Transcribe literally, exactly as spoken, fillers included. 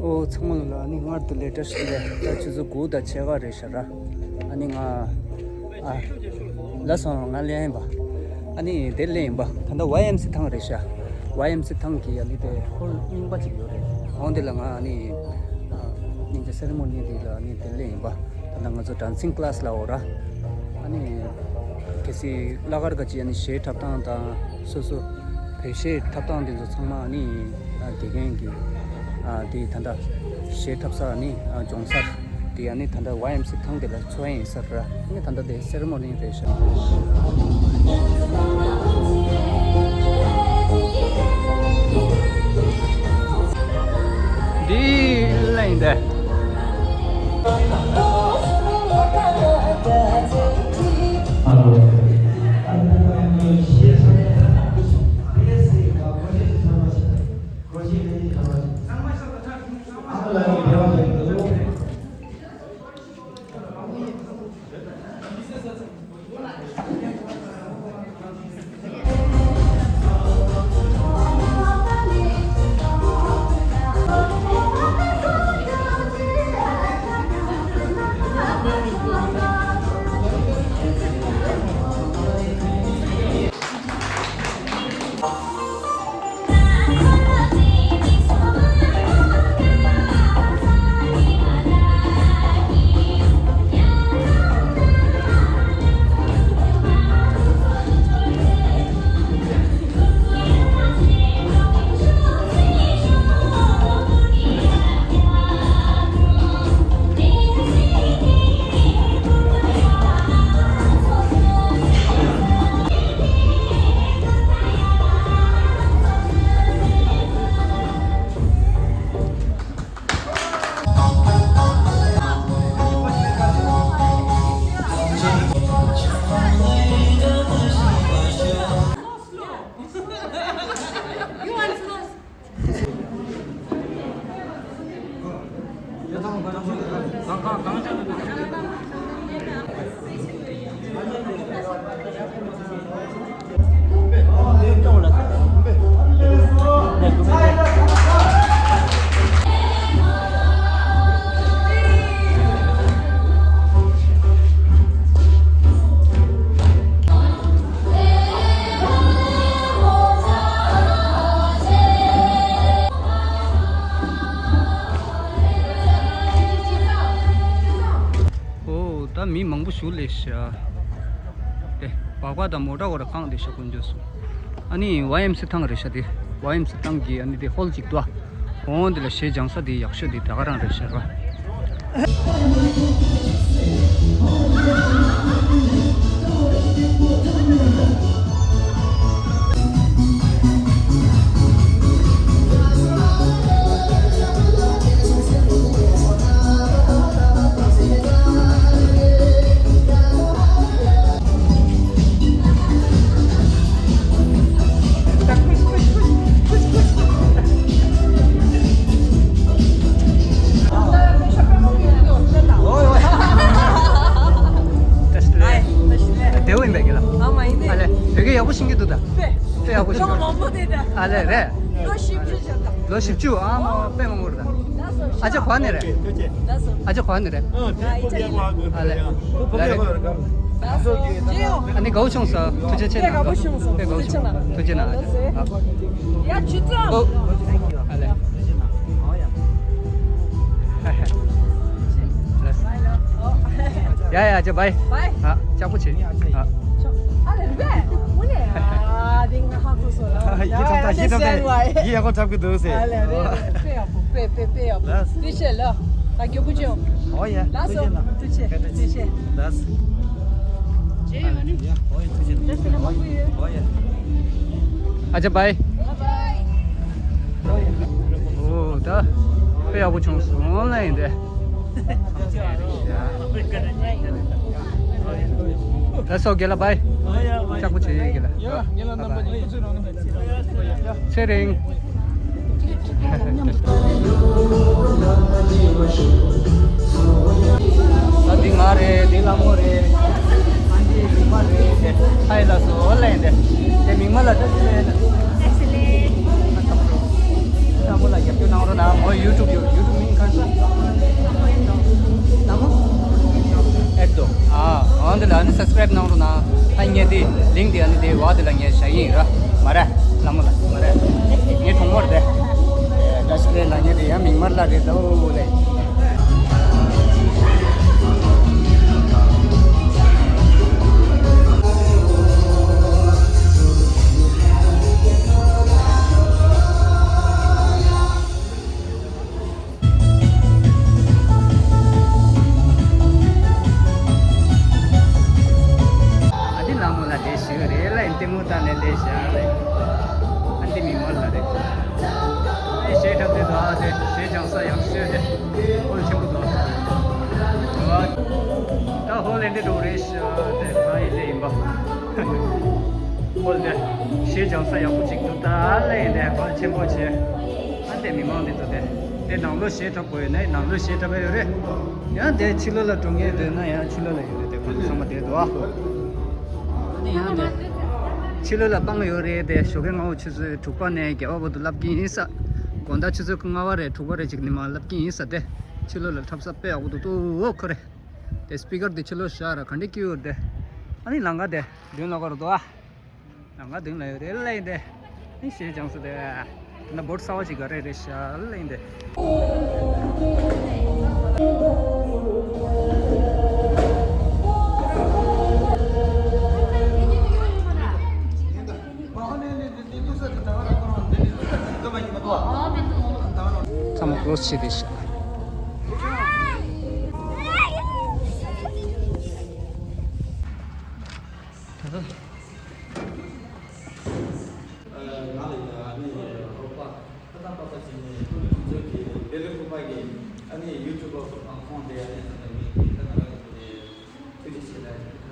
ཨོ་ཚང་མ་ལ་ཨ་ནི་སྔར་དུ་ལས་བཀྲ་ཤིས་བདེ་ལེགས། ད་ཆུ་ཚོད་དགུ་དང་ཕྱེད་ཀ་རེད་ཤག་ར། ཨ་ནི་ང་ཨ་ལ་སོང་ང་ལེན་ཡིན་པ། ཨ་ནི་དེ་ལེན་ཡིན་པ། ད་ལྟ་ཝའི་ཨེམ་སི་ཐང་རེད་ཤག་ཝའི་ཨེམ་སི་ཐང་གི་ཨ་ནི་དེ་ཧོལ་རྙིང་པ་ཅིག་ཡོད་རེད། འོང་དེ་ལ་ང་ཨ་ནི་ཨ་སྙིང་རྗེ་སེ་རི་མོ་ནི་དེ་ལ་ཨ་ནི་དེ་ལེན་ཡིན་པ། ད་ལྟ་ང་ཚོ་ཌན་སིང་ཀི་ལ་སི་ལ་འོ་ར། ཨ་ནི་གལ་སྲིད་གླ་གར་ག་ཅི་ཨ་ནི་གཞས་འཁྲབ་སྟངས་དང་སོ་སོ་བོད་གཞས་འཁྲབ་སྟངས་དེ་ཚོ་ཚང་མ་ཨ་ནི་ཨ་དགེ་རྒན་གྱི་ཨ་དེ་ད་ལྟ་གཞས་འཁྲབ་ས་ཨ་ནི་ཨ་སྦྱོང་ས་དེ་ཨ་ནི་ད་ལྟ་ཝའི་ཨེམ་སི་ཐང་དེ་ལ་འཚོགས་ཡིན་ས་ར། ཨ་ནི་ད་ལྟ་དེ་སེ་རི་མོ་ནི་རེད་ཤག་འདི་ལེན་དེ། ཨོ། ད་མི་མང་པོ་ཞིག་སླེབས་ཤག་དེ་སྦག་སྦག་དང་མོ་ཊ་འོ་ར་གང་དེ་ཤག་དཀོན་མཆོག་གསུམ། ཨ་ནི་ཝའི་ཨེམ་སི་ཐང་རེད་ཤག་དེ་ཝའི་ཨེམ་སི་ཐང་གི་ཨ་ནི་དེ་ཧོལ་ཅིག་འདུག་ཨ། འོང་དེ་ལ་གཞས་སྦྱང་ས་དེ་ཡག་ཤོས་དེ་ད་ག་རང་རེད་ཤག་ར། བདེ་པོ་ཡིན་པས་ཀྱི་ལ། ཨ་མ་ཡིན་ཨ་ནི། ལེ་བོད་སྐད་ཡག་པོ་ཤེས་ཀྱི་འདུག་ད། དཔེ་དཔེ་ཡག་པོ་ཤེས་ཀྱི་འདུག་ཨ་ལེ་རེད། ལོ་བཞི་བཅུ་ཞིག་ལོ་བཞི་བཅུ་ཨ་མ་དཔེ་མང་པོ་རེད་ད། ཨ་ཅག་ག་ནས་རེད། ཨ་ཅག་ག་ནས་རེད། ཨ་ལེ། ཨ་ནི་དགའ་བོ་བྱུང་སོང་། ཐུགས་རྗེ་ཆེ་གནང་། དཔེ་དགའ་བོ་བྱུང་། ཐུགས་རྗེ་གནང་། ཨ་ཅག་ཨ་ལེ། ཡ་ཡ་ཅག་བའི། བའི། ཨ་ཅག་པོ་ཆེ། ཨ། ཨ་ལེ་རེད་པས། ཨ་དེ་ང་ཧ་གོ་སོང་ལ། ཡི་ཐམ་ཐམ་ཡི་ཐམ་ཐམ་ཡི་ཡག་པོ་འཁྲབ་གི་འདུག་ཟེར། ཨ་ལེ་རེད་རེད། དཔེ་ཡག་པོ་དཔེ་དཔེ་དཔེ་ཡག་པོ། ལགས། ཐུགས་རྗེ་ཆེ་ལགས། ད་མགྱོགས་པོ་བྱུང་། ཨོ་ཡ། ལགས་སོ། ཐུགས་རྗེ་གནང་། ཐུགས་རྗེ་ཆེ། ཐུགས་རྗེ་ཆེ། ལགས། ཨོ་ཡ་ཐུགས་རྗེ་གནང་། ཨོ་ཡ། ཨ་ཅག་བའི། ཨོ་ད་དཔེ་ཡག་པོ་བྱུང་སོང་ལ་ཡིན་ཏེ། ད་སོ་རྒན་ལགས་བའི། ལྕགས་པོ་བྱེད་ཡིན་རྒན་ལགས། ཡ་རྒན་ལགས་རྣམ་པ་གཉིས་ཐུགས་རྗེ་གནང་། ཚེ་རིང་། ད་འདི་ང་རེད། འདི་ལྷ་མོ་རེད། ཨ་འདི་མིག་དམར་རེད། ཧའི་ལགས་སོ་ལན་དེ། དེ་མིག་དམར་ལ་བཀྲ་ཤིས་བདེ་ལེགས། བཀྲ་ཤིས་བདེ་ལེགས། ལྷ་མོ་ལ་རྒྱབ་སྐྱོར་གནང་རོགས་གནང་། མོ་ཡུ་ཊུབ་ཡོད། ཡུ་ཊུབ་ སབ་སི་ཀ་རེབ་གནང་རོགས་གནང་། ཨ་ངས་དེ་ལིང་དེ་ཨ་ནི་དེ་བ་དེ་ལ་ངས་བཞག་གི་ཡིན་ར། མ་རེད། ལ་མོ་ལ་མ་རེད། ངའི་གྲོགས་མོ་རེད་དེ། བཀྲ་ཤིས་བདེ་ལེགས་ལ་ངས་དེ་ཡང་མིག་དམར་ལ་རེད་དོ་ལེ། ཨ་འདི་ལ་མོ་ལ་དེ་ཞུ་རེད་ལ་ཡིན་ལྟད་མོ་བལྟས་ནས་སླེབས་ཤག་ལ། ཨ་འདི་མིག་དམར་ལ་རེད། ཨེ་གཞས་འཁྲབ་དེ་དང་ཨ་དེ་གཞས་སྦྱང་ས་ཡག་ཤོས་རེད། ཧོལ་ཆེན་པོ་འདུག་ད་ཧོལ་ལེན་དེ་འགྲོ་རེད་ཤག་དེ་ང་ཡི་ལས་ཡིན་པ། ཧོལ་དེ་གཞས་སྦྱང་ས་ཡག་པོ་ཅིག་འདུག་ད་ལ་ཡིན་དེ་ཧོལ་ཆེན་པོ་བྱས། ཨ་དེ་མི་མང་དེ་ཚོ་དེ། དེ་ནང་ལོགས་གཞས་འཁྲབ་དགོས་ཡོད་ན་ནང་ལོགས་གཞས་འཁྲབ་ཡོད་རེད། ཡང་དེ་ཕྱི་ལོགས་ལ་འགྲོ་མཁན་འདོད་ན་ཡང་ཕྱི་ལོགས་ལ་ཡོད་རེད་དེ་ཁོང་ཚོ་ཚང་མ་དེ་འདུག་ཨ། ཨ་ནི་ཡང་དེ་ཕྱི་ལོགས་ལ་སྤང་ཡོད་རེད་དེ་ཞོགས་ཀས་སྔ་པོ་ཆུ་ཚོད་དྲུག་པ་ནས་བརྒྱད་པ་བར་དུ་བསླབ་ཀྱི་ཡིན་ས། དགོང་དག་ཆུ་ཚོད་ལྔ་པ་རེད་དྲུག་པ་རེད་ཅིག་ནས་མར་བསླབ་ཀྱི་ཡིན་ས་དེ། ཕྱི་ལོགས་ལ་འཁྲབ་ས་དཔེ་ཡག་པོ་འདུག་ཏོ་ཁོ་རེད། དེ་སི་པི་ཀར་དེ་ཕྱི་ལོགས་བཞག་ར་ག་འདྲས་སྐྱིད་ཡོད་རེད་དེ། ཨ་ནི་ལམ་ཁ་དེ་མདུན་ལ་ཁོ་ར་འདུག་ཨ། ནང་ང་དེང་ལ་ཡོད་རེད་ལ་ཡིན་ཏེ། ཨི་གཞས་སྦྱང་ས་དེ། ན་བོར་ས་བ་ཞིག་ག་རེ་རེད་ཤག་ལ་ཡིན་ཏེ། ཚང་མ་ཀློ་སི་བྱས་བསྡད་ཤག་ད་ལྟ། ང་ལ་ཡ་ཨ་ནི་རོགས་པ་ད་ལྟ་པ་ད་ཅི་ནས་ཁོང་ཚོས་ཀྱི་བེ་ལི་ཁུ་པ་གི་ཨ་ནི་ཡུ་ཊུབ་པ་ཁོང་དེ་ཨ་ནི་ད་ལྟ་མི་གི་ད་ང་རང་གི་ཐུགས་རྗེ་ཆེ་ལ།